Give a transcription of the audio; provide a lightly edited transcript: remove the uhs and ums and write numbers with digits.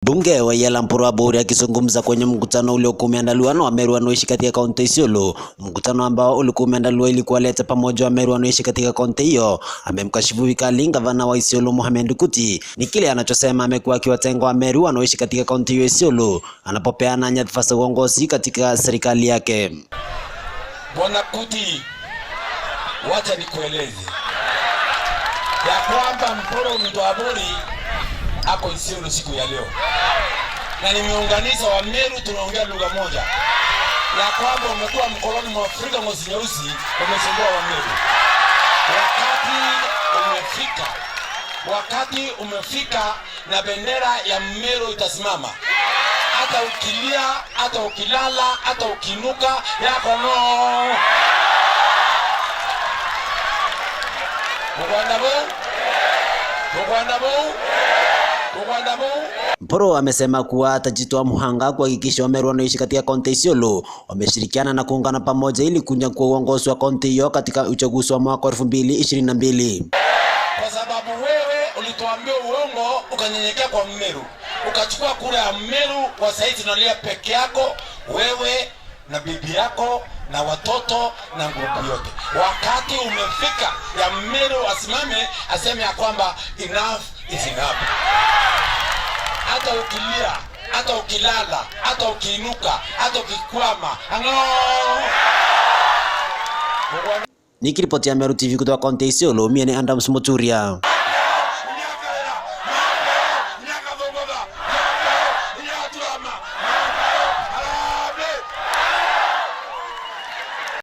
Mbunge wa Yala Mpuru Aburi akizungumza kwenye mkutano uliokuwa umeandaliwa na Wameru wanaoishi katika kaunti Isiolo, mkutano ambao ulikuwa umeandaliwa ili kuwaleta pamoja Wameru wanaoishi katika kaunti hiyo, amemkashifu vikali gavana wa Isiolo Mohamed Kuti. Ni kile anachosema amekuwa akiwatenga Wameru wanaoishi katika kaunti hiyo Isiolo anapopeana nyadhifa za uongozi katika serikali yake. Bwana Kuti, wacha nikueleze ya kwamba Mpuru Mtu Aburi ako Isiolo siku ya leo, na nimeunganisha Wameru, tunaongea lugha moja, ya kwamba umekuwa mkoloni mwa Afrika ngozi nyeusi, umesumbua Wameru. Wakati umefika, wakati umefika na bendera ya Meru itasimama hata ukilia, hata ukilala, hata ukinuka yako no Mugwanda bou Mugwanda bou Mugwanda bou. Mpuru amesema kuwa atajitoa muhanga kuhakikisha Wameru wanaoishi katika kaunti Isiolo wameshirikiana na kuungana pamoja ili kunyakua uongozi wa kaunti hiyo katika uchaguzi wa mwaka 2022. Kwa sababu wewe ulituambia uongo, ukanyenyekea kwa Mmeru, ukachukua kura ya Mmeru. Kwa sasa hivi tunalia peke yako wewe na bibi yako na watoto na grupu yote. Wakati umefika ya Mmeru asimame aseme ya kwamba enough is enough. Hata ukilia, hata ukilala, hata ukiinuka, hata ukikwama, ang'o. Nikiripotia Meru TV kutoka kaunti ya Isiolo, mie ni Adams Muturia.